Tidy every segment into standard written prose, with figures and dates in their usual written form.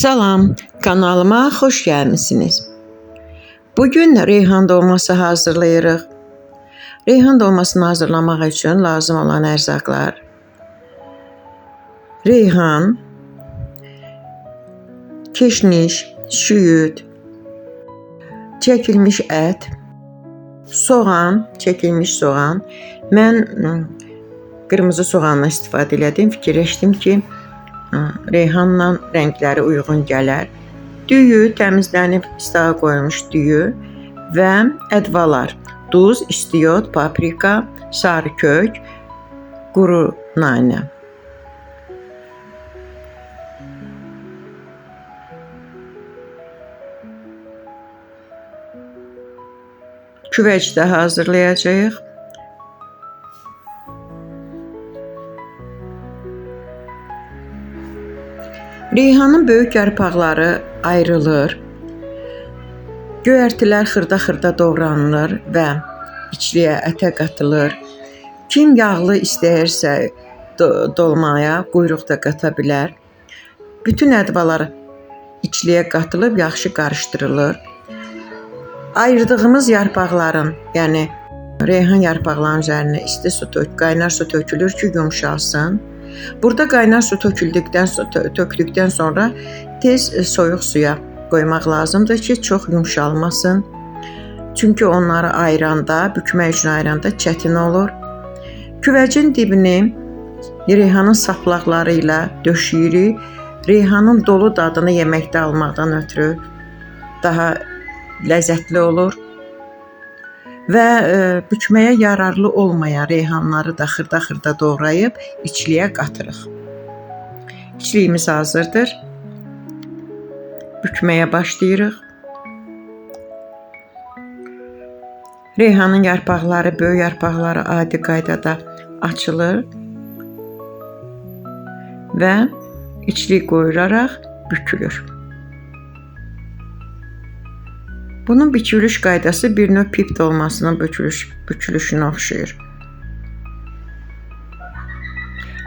Salam, kanalıma xoş gəlmisiniz. Bugün reyhan dolması hazırlayırıq. Reyhan dolmasını hazırlamaq üçün lazım olan ərzaqlar: reyhan, keşniş, şüyüd, çəkilmiş ət, soğan, çəkilmiş soğan. Mən qırmızı soğanla istifadə elədim. Fikirləşdim ki, reyhanla rəngləri uyğun gələr. Düyü, təmizlənib istağa qoyulmuş düyü və ədvalar: duz, istiot, paprika, sarı kök, quru nanə. Küvəc də hazırlayacağıq. Reyhanın böyük yarpaqları ayrılır. Göyərtilər xırda-xırda doğranılır və içliyə, ətə qatılır. Kim yağlı istəyirsə dolmaya quyruq da qata bilər. Bütün ədvalar içliyə qatılıb yaxşı qarışdırılır. Ayırdığımız yarpaqların, yəni reyhan yarpaqlarının üzərinə isti su qaynar su tökülür ki, yumşalsın. Burada qaynar su tökdükdən sonra tez soyuq suya qoymaq lazımdır ki, çox yumşalmasın. Çünki onları ayıranda, bükmək üçün ayıranda çətin olur. Küvəcin dibini reyhanın saplaqları ilə döşəyirik. Reyhanın dolu dadını yeməkdə almaqdan ötürü daha ləzzətli olur. Və bükməyə yararlı olmayan reyhanları da xırda-xırda doğrayıb içliyə qatırıq. İçliyimiz hazırdır. Bükməyə başlayırıq. Reyhanın yarpaqları, böyük yarpaqları adi qaydada açılır və içlik qoyularaq bükülür. Bunun bükülüş qaydası bir növ pip dolmasının bükülüşünə oxşayır.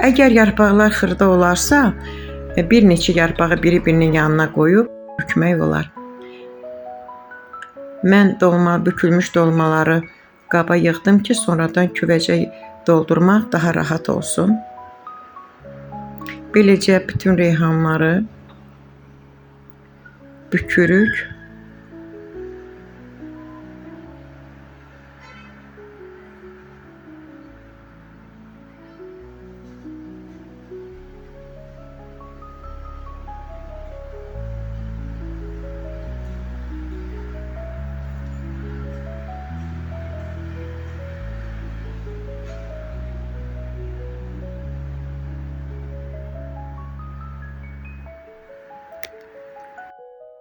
Əgər yarpaqlar xırda olarsa, bir neçə yarpağı biri-birinin yanına qoyub bükmək olar. Mən bükülmüş dolmaları qaba yığdım ki, sonradan küvəcə doldurmaq daha rahat olsun. Beləcə bütün reyhanları bükürük.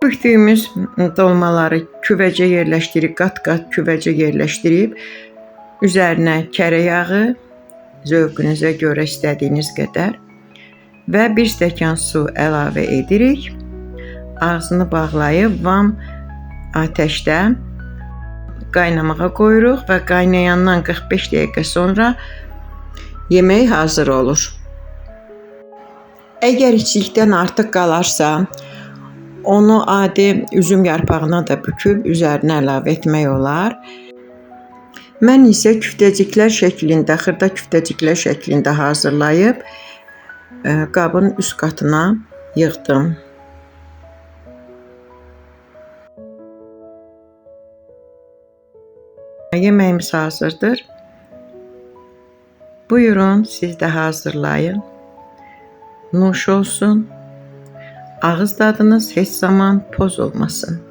Bükdüyümüz dolmaları küvəcə yerləşdirib, qat-qat küvəcə yerləşdirib, üzərinə kərə yağı, zövqünüzə görə istədiyiniz qədər və bir stəkan su əlavə edirik. Ağzını bağlayıb vam atəşdə qaynamağa qoyuruq və qaynayandan 45 dəqiqə sonra yemək hazır olur. Əgər içlikdən artıq qalarsa, onu adi üzüm yarpağına da büküb üzərinə əlavə etmək olar. Mən isə küftəciklər şəklində, xırda küftəciklər şəklində hazırlayıb qabın üst qatına yığdım. Yeməyimiz hazırdır. Buyurun, siz də hazırlayın. Nuş olsun. Ağız dadınız heç zaman pozulmasın.